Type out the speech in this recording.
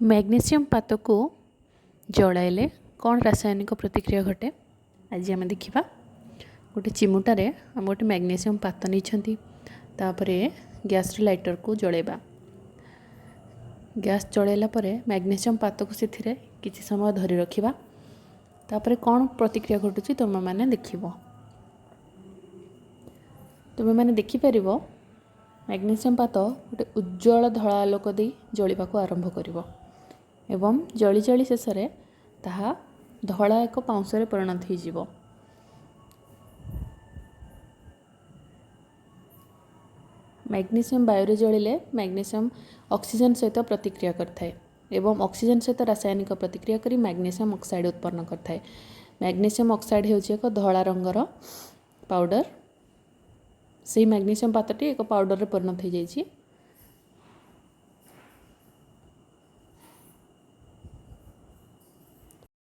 Magnesium ପାତକୁ ଜଳାଇଲେ କ'ଣ ରାସାୟନିକ ପ୍ରତିକ୍ରିୟା ଘଟେ, ଆଜି ଆମେ ଦେଖିବା। ଗୋଟେ ଚିମୁଟାରେ ଆମେ ଗୋଟେ ମ୍ୟାଗ୍ନେସିୟମ୍ ପାତ ନେଇଛନ୍ତି, ତାପରେ ଗ୍ୟାସ୍ର ଲାଇଟର୍କୁ ଜଳାଇବା। ଗ୍ୟାସ୍ ଜଳାଇଲା ପରେ ମ୍ୟାଗ୍ନେସିୟମ୍ ପାତକୁ ସେଥିରେ କିଛି ସମୟ ଧରି ରଖିବା। ତାପରେ କ'ଣ ପ୍ରତିକ୍ରିୟା ଘଟୁଛି ତୁମେମାନେ ଦେଖିବ। ତୁମେମାନେ ଦେଖିପାରିବ ମ୍ୟାଗ୍ନେସିୟମ୍ ପାତ ଗୋଟେ ଉଜ୍ଜ୍ୱଳ ଧଳା ଆଲୋକ ଦେଇ ଜଳିବାକୁ ଆରମ୍ଭ କରିବ ଏବଂ ଜଳି ଜଳି ଶେଷରେ ତାହା ଧଳା ଏକ ପାଉଁଶରେ ପରିଣତ ହୋଇଯିବ। ମ୍ୟାଗ୍ନେସିୟମ୍ ବାୟୁରେ ଜଳିଲେ ମ୍ୟାଗ୍ନେସିୟମ୍ ଅକ୍ସିଜେନ୍ ସହିତ ପ୍ରତିକ୍ରିୟା କରିଥାଏ ଏବଂ ଅକ୍ସିଜେନ୍ ସହିତ ରାସାୟନିକ ପ୍ରତିକ୍ରିୟା କରି ମ୍ୟାଗ୍ନେସିୟମ୍ ଅକ୍ସାଇଡ଼୍ ଉତ୍ପନ୍ନ କରିଥାଏ। ମ୍ୟାଗ୍ନେସିୟମ୍ ଅକ୍ସାଇଡ଼୍ ହେଉଛି ଏକ ଧଳା ରଙ୍ଗର ପାଉଡ଼ର। ସେଇ ମ୍ୟାଗ୍ନେସିୟମ୍ ପାତଟି ଏକ ପାଉଡ଼ରରେ ପରିଣତ ହୋଇଯାଇଛି।